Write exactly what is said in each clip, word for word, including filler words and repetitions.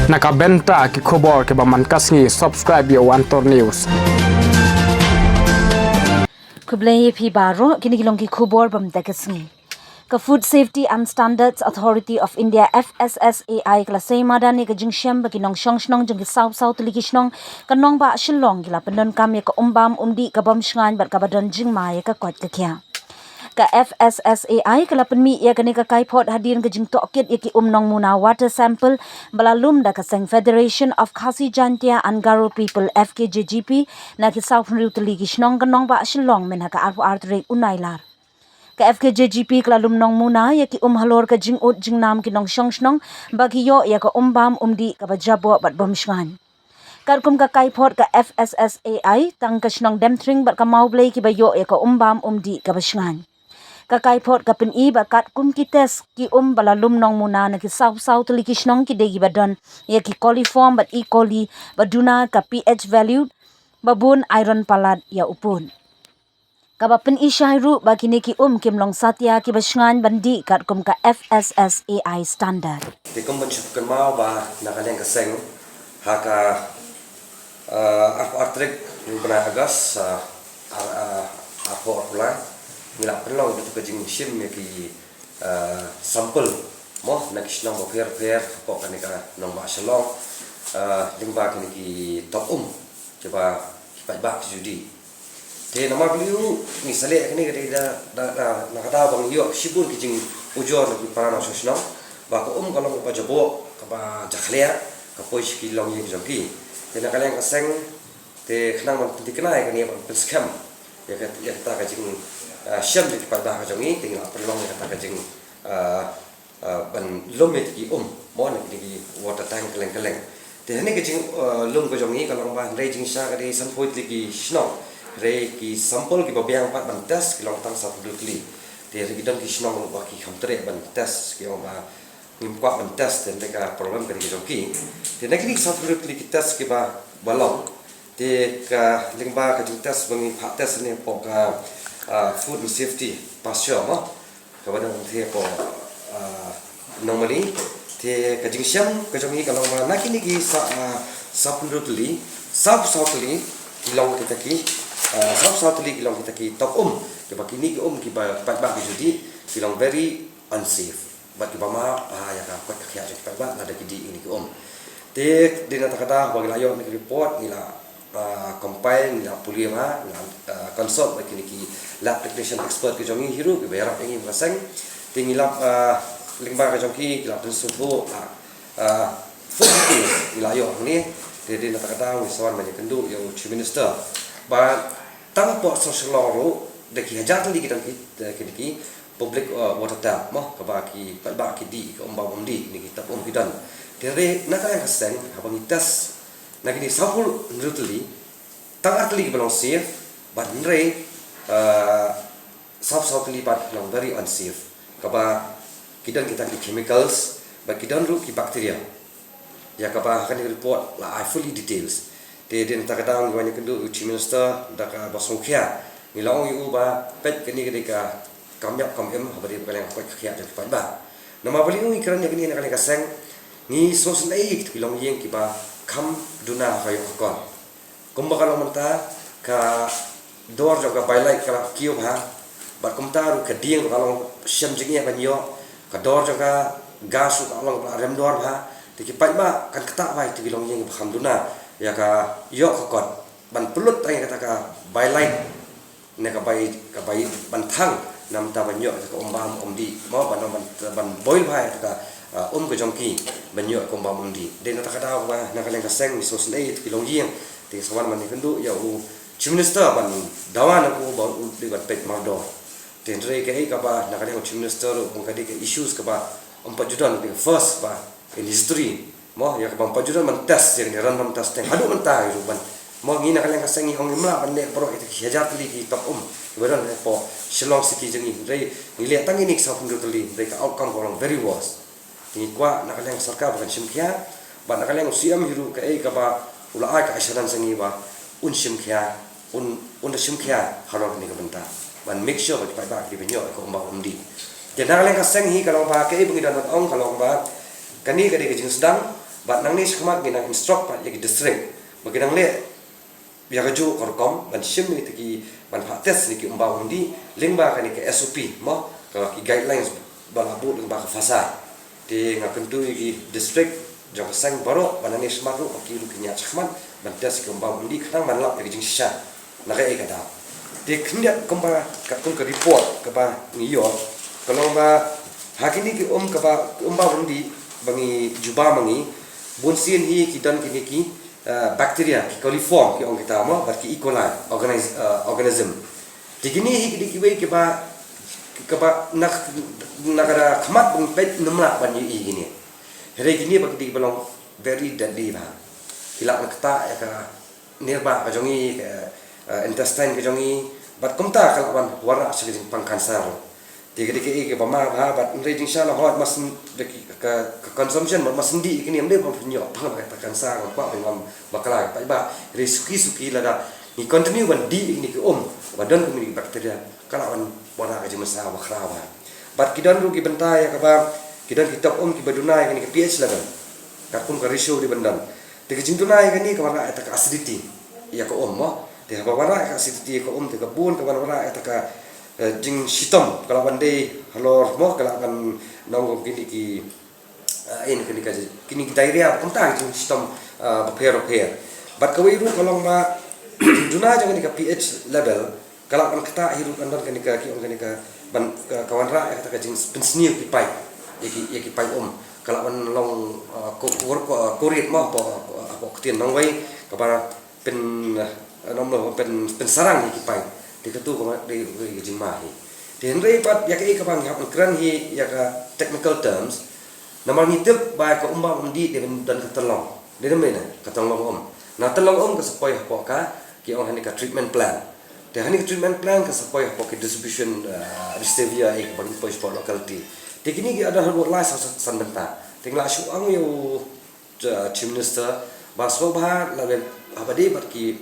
Na ka bynta ki khubor kiba man ka sngi, subscribe ïa u Antor News. Khublei ïa phi baroh, kine ki long ki khubor bym da ka sngi. Ka Food Safety and Standards Authority of India, F S S A I, ka la sei madan ïa ka jingshem ba ki nongshong shnong jong ki saw saw tylli ki shnong ka nongbah Shillong ki la pyndonkam ïa ka um bam um dih ka bym shngaiñ bad kaba don jingma ïa ka koit ka khiah. Ka F S S A I ka la pynmih ïa kane ka kaiphod hadien ka jingtohkit ïa ki um nongmuna, water sample, ba la lum da ka seng Federation of Khasi Jaintia and Garo People, F K J G P, na ki saw phew tylli ki shnong ka nongbah Shillong mynha ka arphew ar tarik u Nailar. Ka F K J G P ka la lum nongmuna ïa ki um halor ka jingud jingnam ki nongshong shnong ba ki ïoh ïa ka um bam um dih kaba jaboh bad bym shngaiñ. Katkum ka kaiphod ka F S S A I, tang ka shnong Demthring bad ka Mawblei kiba ïoh ïa ka um bam um dih kaba shngaiñ. Ka kaiphod ka pyni ba katkum ki test, ki um ba la lum nongmuna na ki saw saw tylli ki shnong ki dei kiba don ïa ki coliform bad E. coli ba duna ka pH value ba bun, iron palat ïa u pud. Kaba pyni shai ruh ba kine ki um kim long satia kiba shngaiñ ban dih katkum ka F S S A I standard. Te kum ban shu kynmaw ba na ka liang ka seng, ha ka, eh, arphew ar tarik u bnai August, eh, ar, eh, arphew arphew lai, ngi la pynlong ïa ka jingshim ïa ki, eh, sample, mo, na ki shnong bapher bapher hapoh kane ka nongbah Shillong, eh, lyngba kine ki top um kiba ki paidbah ki ju dih. Te namar balei ngi sa leh kane ka dei da, da, da, na ka daw ba ngi ïoh shibun ki jingujor na ki para nongshong shnong ba ka um ka long kaba jaboh, kaba jakhlia, ka poi sha ki longïing jong ki. Te na ka liang ka seng, te khnang ban pynthikna ïa kane, ban pynskhem ïa ka, ïa kata ka jing, ah, shem jong ki paidbah ka jong ngi, te ngi la pynlong ïa kata ka jing, ah, ah, ban lum ïa ki um, mo, na kine ki water tank kylleng kylleng. Te hangne ka jing, ah, lum ka jong ngi ka long ba hynrei jingshisha ka dei sanphew tylli ki shnong, hynrei ki sample kiba biang pat ban test ki long tang sawphew tylli. Te hynrei ki don ki shnong ba ki kham treh ban test, ki ong ba ngim kwah ban test, te hynrei ka problem ka dei ka jong ki. Te na kine ki sawphew tylli ki test kiba, ba long, te ka lyngba ka jingtest ba ngi phah test ne hapoh ka, ah, Food and Safety Pasture, mo, kaba dang the hapoh, ah, Nongmali. Te ka jingshem ka jong ngi ka long ba na kine ki sa, ah, sawphew tylli, sawphew saw tylli ki long kita ki, ah, sawphew saw tylli ki long kita ki top um, kiba kine ki um kiba paidbah ki ju dih ki long very unsafe. Bad kiba map bha ïa ka koit ka khiah jong ki paidbah lada ki dih ïa kine ki um. Te dei na kata ka daw ba ngi la ïoh ïa kane ka report, ngi la, ah, compile, ngi la pule bha, ngi la, ah, consult bad kine ki lab technician expert ki jong ngi hi ruh kiba ïarap ïa ngi ba ka seng. Te ngi la, ah, lyngba ka jong ki, ki la pynsngewthuh, ah, ah, full details ngi la ïoh hangne. Te dei na kata ka daw ngi sa wan ban ïakynduh ïa u Chief Minister. Ba tang hapoh Shillong ruh da ki hajar tylli ki dang ki, eh, kine ki public, eh, water tank, mo, kaba ki paidbah ki dih, ki um bam um dih, kine ki top um ki don. Te hynrei na ka liang ka seng, haba ngi test na kine sawphew hynriew tylli, tang ar tylli kiba long safe, bad hynrei, eh, sawphew saw tylli pat ki long very unsafe, kaba ki don kita ki chemicals, bad ki don ruh ki bacteria. Ïa kaba ha kane ka report la ai fully details. Te dei na kata ka daw ngi wan ïakynduh ïa u Chief Minister da kaba sngewkhia. Ngi la ong ïa u ba peit kane ka dei ka kam ïap kam im haba dei ba ka liang ka koit ka khiah jong ki paidbah. Namar balei ngi kren ïa kane na ka liang ka seng, ngi sngewsynei ïa ki longïing kiba kham duna ha ka ïoh ka kot. Kumba ka long mynta, ka dor jong ka bai light ka la kiew bha, bad kumta ruh ka dieng ruh ka long shem jingeh ban ïoh, ka dor jong ka gas ruh ka long ba la rem dor bha. Te ki paidbah kan ktah bha ïa ki longïing ba kham duna ïa ka ïoh ka kot ban pynlut tang ïa kata ka bai light ne ka bai, ka bai ban thang na bynta ban ïoh ïa ka um bam um dih, mo, ban, ban, ban boil bha ïa ka, ah, um ka jong ki ban ïoh ïa ka um bam um dih. Dei na kata ka daw ba na ka liang ka seng ngi sngewsynei ïa ki longïing. Te sa wan ban ïakynduh ïa u Chief Minister ban dawa na u ba u dei ban peit mardor. Te hynrei kaei kaba na ka liang u Chief Minister ruh, ka dei ka issues kaba ym pat ju don, ka dei ka first ba in history, mo, ïa kaba ym pat ju don ban test, ïa kane random testing haduh mynta ruh ban, mo, ngi na ka liang ka seng ngi ong ngim lah ban leh baroh ïa ki hajar tylli ki top um kiba don hapoh Shillong City jong ngi, hynrei ngi leh tang ïa kine ki sawphew hynriew tylli, hynrei ka outcome ka long very worse. Te ngi kwah na ka liang ka sorkar ba kan shim khia, bad na ka liang u C M hi ruh kaei kaba u la ai ka assurance ïa ngi ba un shim khia, un, un da shim khia halor kane ka bynta ban make sure ba ki paidbah ki dei ban ïoh ïa ka um bam um dih. Te na ka liang ka seng hi ka long ba kaei ba ngi don ban ong ka long ba kane ka dei ka jingsdang Bad nangne shakhmat ngi nang instruct pat ïa ki district ba ki nang leh ïa kajuh ka rukom ban shim ïa kita ki, ban phah test ïa ki umbam umdih lyngba kane ka S O P mo, ka ki guidelines ba la buh lyngba ka FASA. Te nga kyntu ïa ki district jong ka seng baroh ba nangne shakhmat ruh ba ki ruh kin ïaid shakhmat ban test ïa ki umbam umdih khnang ban lap ïa ka jingshisha na kaei ka daw. Te khyndiat kumba katkum ka report kaba ngi ïoh, ka long ba ha kine ki um kaba, ki umbam umdih ba ngi ju bam ma ngi, bunsien hi ki don kine ki, eh, bacteria, ki coliform ki ong kita mo, bad ki E. coli organis-, eh, organism. Te kine hi ki dei kiwei kiba, kiba na, na ka da khmat ba ngi peit ngim lah ban ïohi kine. Hynrei kine ba ki dei kiba long very deadly bha. Ki lah ban ktah ïa ka nirbah ka jong ngi, ka, eh, intestine ka jong ngi, bad kumta ka lah ban wanrah sha ka jingpang cancer. Te ka dei kaei kaba ma bha, bad hynrei jingshisha la hoi mas ka, ka, ka consumption, bad mas ndih kine ym dei ban pynïoh pang ka cancer, ngam kwah ban ngam bakla ka paidbah. Hynrei suki suki lada ngi continue ban dih kine ki um ba don kine ki bacteria, ka lah ban wanrah ka jingmynsaw ba khraw bha. Bad ki don ruh ki bynta ïa kaba ki don ki top um kiba duna ïa kine ki pH level. Katkum ka ratio dei ban don. Te ka jingduna ïa kane ka wanrah ïa ka acidity ïa ka um mo. Te haba wanrah ïa ka acidity ïa ka um te ka bun ka wanrah ïa ka, eh, jingshitom ka lah ban dei halor mo, ka lah ban long kum kine ki, eh, in kine ka, kine ki diarrhea kumta ki jingshitom, eh, bapher bapher. Bad kawei ruh ka long ba duna jong kane ka pH level ka lah ban ktah hi ruh kan don kane ka, ki ong kane ka ban, ka, ka wanrah ïa kata ka jingpynsniew ki paip, ïa ki, ïa ki paip um. Ka lah ban long, uh, ko, ko, ko, korit mo, hapoh, hapoh ktien nongwei, kaba pyn, uh, nom lo pyn, pynsarang ïa ki paip. Te katu ka dei ka jingma hi. Te hynrei pat ïa kaei kaba ngi hap ban kren hi ïa ka technical terms. Namar ngi tip ba ka umbam umdih dei ban don ka tyllong. Dei ne em ne ka tyllong um. Na tyllong um ka sa poi hapoh ka, ki ong hangne ka treatment plant. Te hangne ka treatment plant ka sa poi hapoh ki distribution, ah, reservoir, eh, kaba ngi poi shapoh locality. Te kine ki ada haduh lai san, san, san bynta. Te ngi la shu ong ïa u, ah, Chief Minister ba sngewbha lada haba dei bad ki,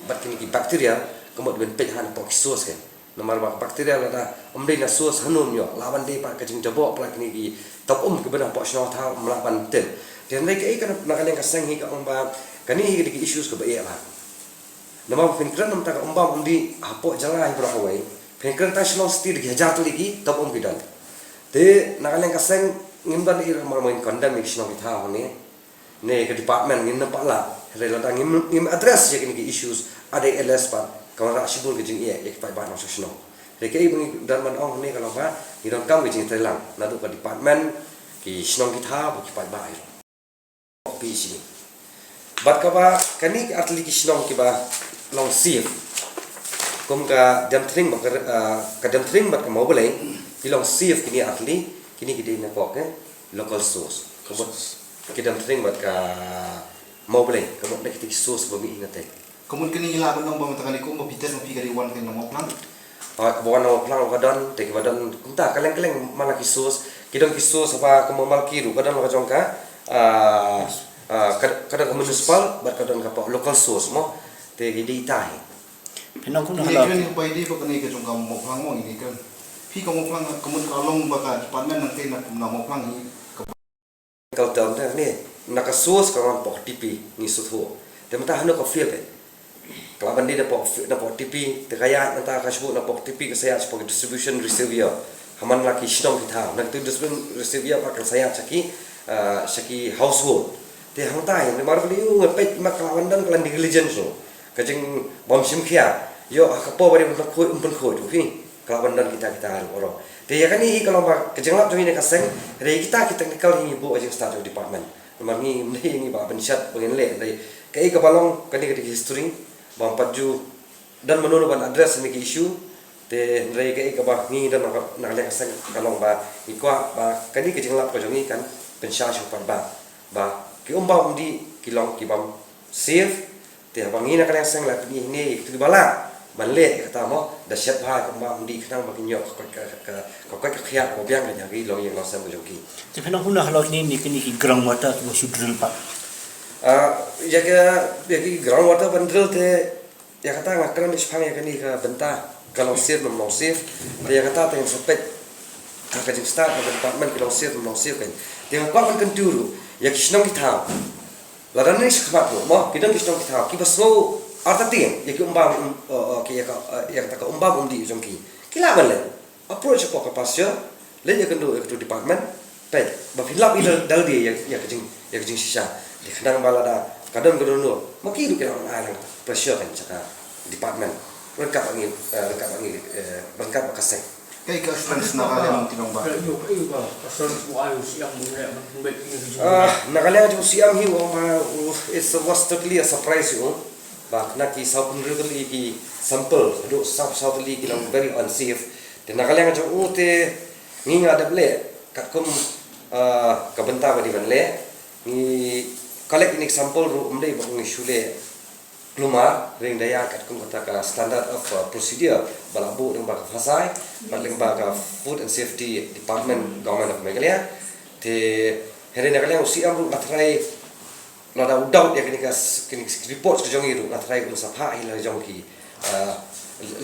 bad kine ki bacteria, ka mut ban peit hapoh ki source kan. Namar ba bacteria lada ym dei na source hangno ym ïoh, lah ban dei pat ka jingjaboh pat kine ki top um kiba na hapoh shnong thaw ym lah ban tip. Te hynrei kaei ka na ka liang ka seng hi ka ong ba kane hi ka dei ka issues kaba eh bha. Namar ba phin kren namar ka umbam umdih hapoh jylla hi baroh kawei, phin kren tang Shillong City da ki hajar tylli ki top um ki don. Te na ka liang ka seng ngim don ei ei namar ba ngin condemn ïa ki shnong ki thaw hangne. Ne ka department ngin ym pat lah, hynrei lada ngim, ngim address ïa kine ki issues, ada less pat ka wanrah shibun ka jingeh ïa ki paidbah nongshong shnong. Hynrei kaei ba ngi don ban ong hangne ka long ba ngi donkam ka jingtreilang naduh ka department, ki shnong ki thaw bad ki paidbah hi ruh. P H E. Bad kaba kane ki artylli ki shnong kiba long safe, kum ka Diamthring bad ka, ah, ka Diamthring bad ka Mawblei ki long safe kine artylli, kine ki dei na kok, eh, local source. Ka mut ki Diamthring bad ka Mawblei, ka mut na kita ki source ba mih na tei. Ka mut kine ngi lah ban ong ba mynta kane kum ba phi test ma phi ka dei wan kane na Mawphlang. Ah, kaba wan na Mawphlang ka don, te kiba don kumta kylleng kylleng man la ki source, ki don ki source ba kum ba Malki ruh ka don la ka jong ka, ah, ah, ka, ka don ka municipal bad ka don ka local source mo. Te ki dei ita hi. Phi nang kumno hala. Ngi kren ba ïadei ba kane ka jong ka Mawphlang mo, ngi kren. Phi ka Mawphlang ka mut ka long ba ka department nangtei na, na Mawphlang hi ka. Ka term te ne na ka source ka wan hapoh T P ngi sngewthuh. Te mynta hano ka fail te. Ka lah ban dei napoh, napoh T P te ka ïaid mynta ka shibun napoh T P ka sa ïaid shapoh distribution reservoir. Ha man la ki shnong ki thaw na ka distribution reservoir pat ka sa ïaid sha ki, ah, sha ki household. Te hangta hi namar ba dei u nga peit ma ka lah ban don ka la negligence ruh. Ka jingbym shim khia. Ïoh ha ka por ba dei ban pynkhuid, ym pynkhuid ruh phi. Ka lah ban don kita kita ruh oro. Te ïa kane hi ka long ba ka jinglap jong ngi na ka seng, hynrei kita ki technical hi ngi buh ha jingstad jong department. Namar ngi ym dei ngi ba pynshet ba ngin leh, hynrei kaei kaba long kane ka dei ka history ba ngim pat ju don mano mano ban address ïa kine ki issue. Te hynrei kaei kaba ngi don na ka, na ka liang ka seng ka long ba ngi kwah ba kane ka jinglap ka jong ngi kan pynshai sha u paidbah ba ki umbam umdih ki long kibym safe. Te haba ngi na ka liang seng la pyni hangne ïa kito kiba lah ban leh ïa kata mo, da shet bha ka umbam umdih khnang ba kin ïoh ka koit ka, ka, ka koit ka khiah kaba biang ka jong ki longïing longsem ka jong ki. Te phi nang kumno halor kine, kine ki ground water kiba shu drill pat? Ah, ïa ka, ïa ki ground water ban drill te ïa kata nga kren shaphang ïa kane ka bynta ka long safe ne ym long safe. Te ïa kata te ngin sa peit ha ka jingstad ka department ki long safe ne ym long safe kan. Te nga kwah ban kyntu ruh Ïa ki shnong ki thaw. Lada ngi sngewkhmat mo, ki don ki shnong ki thaw kiba sngew artatien ïa ki umbam, um, uh, uh, ki ïa ka, uh, ïa kata ka umbam umdih jong ki. Ki lah ban leh. Approach hapoh ka pasture, leit ïakynduh ïa katu department. Peit ba phin lap ïa da lade ïa, ïa ka jing, ïa ka jingshisha. Te khnang ba lada ka don ka don noh, ma ki ruh ki lah ban ai lang pressure kan sha ka department. Ryngkat bad ngi, eh, ryngkat bad ngi, eh, ryngkat bad ka seng. Kaei ka assurance na ka liang jong u nongba? Kaei, kaei ba assurance ba u ai u C M u leh ban pynbeit ïa ka jing. Ah, na ka liang jong u C M hi u ong ba, uh, it was totally a surprise ïa u. Ba na ki saw phew tylli ki sample, haduh saw, saw tylli ki long very unsafe. Te na ka liang jong u te ngi nga dep leh katkum, ah, ka bynta ba dei ban leh. Ngi collect ïa ki sample ruh ym dei ba ngi shu leh klumar, hynrei da ïa katkum kata ka standard of, uh, procedure ba la buh lyngba ka FSSAI bad lyngba ka Food and Safety Department, Government of Meghalaya. Te hynrei na ka liang u C M ruh nga tharai lada u doubt ïa kine ka s-, kine ki reports ka jong ngi ruh nga tharai un sa phah hi la jong ki, uh,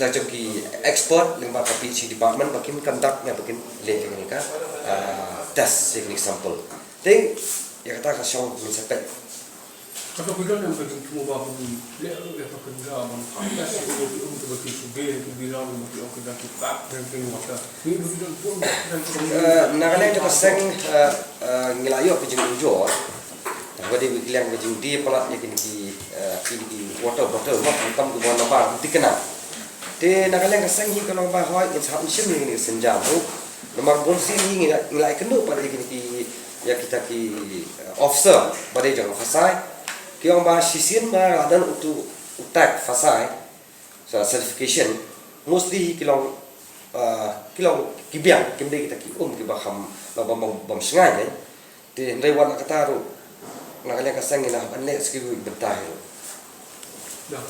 la jong ki expert lyngba ka P H E department ba kin conduct ne ba kin leh kine ka, uh, test ïa kine ki sample. Te ïa kata ka shong mynta peit. Kato ka don ïa ka jingthmu ba phi leh ruh ïa ka kynja ban pyntas ïa ki um kiba ki shu die ki bilang ba ki ong ki da ki tap drinking water. Ni ba ki don pun. Eh, na ka liang jong ka seng, eh, eh, ngi la ïoh ka jingujor. Ba dei ba ki liang ka jingdie palat ïa kine ki, eh, kine ki water bottle, mo, kam kiba namar thikna. Te na ka liang ka seng hi ka long ba hoi ngin sa hap shim ïa kine ki sienjam ruh. Namar bun sien hi ngi la, ngi la ïakynduh pat ïa kine ki, ïa kita ki, eh, officer ba dei jong ka FSSAI. Ki ong ba shisien ba la don utu u tag FSSAI, sa certification, mostly ki long, ah, ki long ki biang, kim dei kita ki um kiba kham, ba, ba, ba, bym shngaiñ, eh. Te hynrei wat la kata ruh, na ka liang ka seng ngi la hap ban leh sa kiwei ki bynta hi ruh. Ïa.